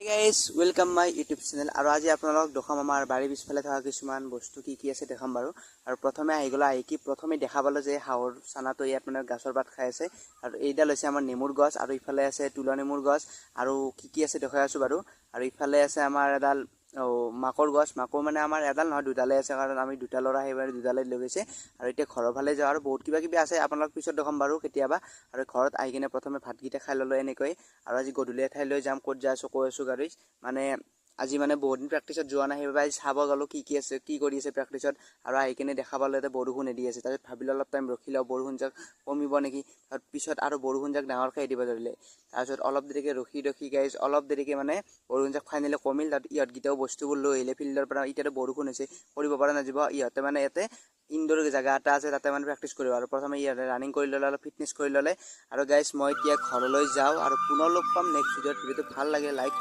Guys, welcome my YouTube channel. আৰু আজি আপোনালোকক দেখাম আমাৰ বাৰীৰ পিছফালে থকা কিছুমান বস্তু কি কি আছে দেখাম বাৰু। আৰু প্ৰথমে আহি গ'লো, আহি কি প্ৰথমে দেখা পালোঁ যে হাঁহৰ চানাটো ইয়াত মানে গাছৰ পাত খাই আছে। আৰু এইডাল হৈছে আমাৰ নেমুৰ গছ আৰু ইফালে আছে তুলা নেমুৰ গছ। আৰু কি কি আছে দেখুৱাই আছোঁ বাৰু। আৰু ইফালে আছে আমাৰ এডাল মাকৰ গছ। মাকৰ মানে আমাৰ এডাল নহয়, দুডালে আছে, কাৰণ আমি দুটা ল'ৰা, সেইবাৰে দুডালে লগাইছে। আৰু এতিয়া ঘৰৰ ফালে যাওঁ। আৰু বহুত কিবা কিবি আছে, আপোনালোক পিছত দেখাম বাৰু কেতিয়াবা। আৰু ঘৰত আহি কিনে প্ৰথমে ভাতকেইটা খাই ল'লোঁ এনেকৈ। আৰু আজি গধূলি এঠাইলৈ যাম, ক'ত যাই আছোঁ কৈ আছোঁ গাড়ী। মানে আজি মানে বহুত দিন প্ৰেক্টিছত যোৱা নাই, সেইবাবে আজি চাব গ'লোঁ কি কি আছে, কি কৰি আছে প্ৰেক্টিছত। আৰু আহি কিনে দেখা পালোঁ ইয়াতে বৰষুণ দি আছে। তাৰপিছত ভাবিলোঁ অলপ টাইম ৰখি লওঁ, বৰষুণ যাক কমিব নেকি। তাৰপিছত আৰু বৰষুণ যাক ডাঙৰকৈ দিব ধৰিলে। তাৰপিছত অলপ দেৰিকৈ ৰখি ৰখি গাইজ, অলপ দেৰিকৈ মানে বৰষুণ যাক ফাইনেলি কমিল। তাত ইহঁতকেইটাও বস্তুবোৰ লৈ আহিলে ফিল্ডৰ পৰা। এতিয়াতো বৰষুণ হৈছে, কৰিব পৰা নাযাব। ইহঁতে মানে ইয়াতে ইনডোৰ জেগা এটা আছে, তাতে মানে প্ৰেক্টিছ কৰিব। আৰু প্ৰথমে ইহঁতে ৰানিং কৰি ল'লে, অলপ ফিটনেছ কৰি ল'লে। আৰু গাইজ, মই এতিয়া ঘৰলৈ যাওঁ আৰু পুনৰ লগ পাম নেক্সট ভিডিঅ'ত। ভিডিঅ'টো ভাল লাগে লাইক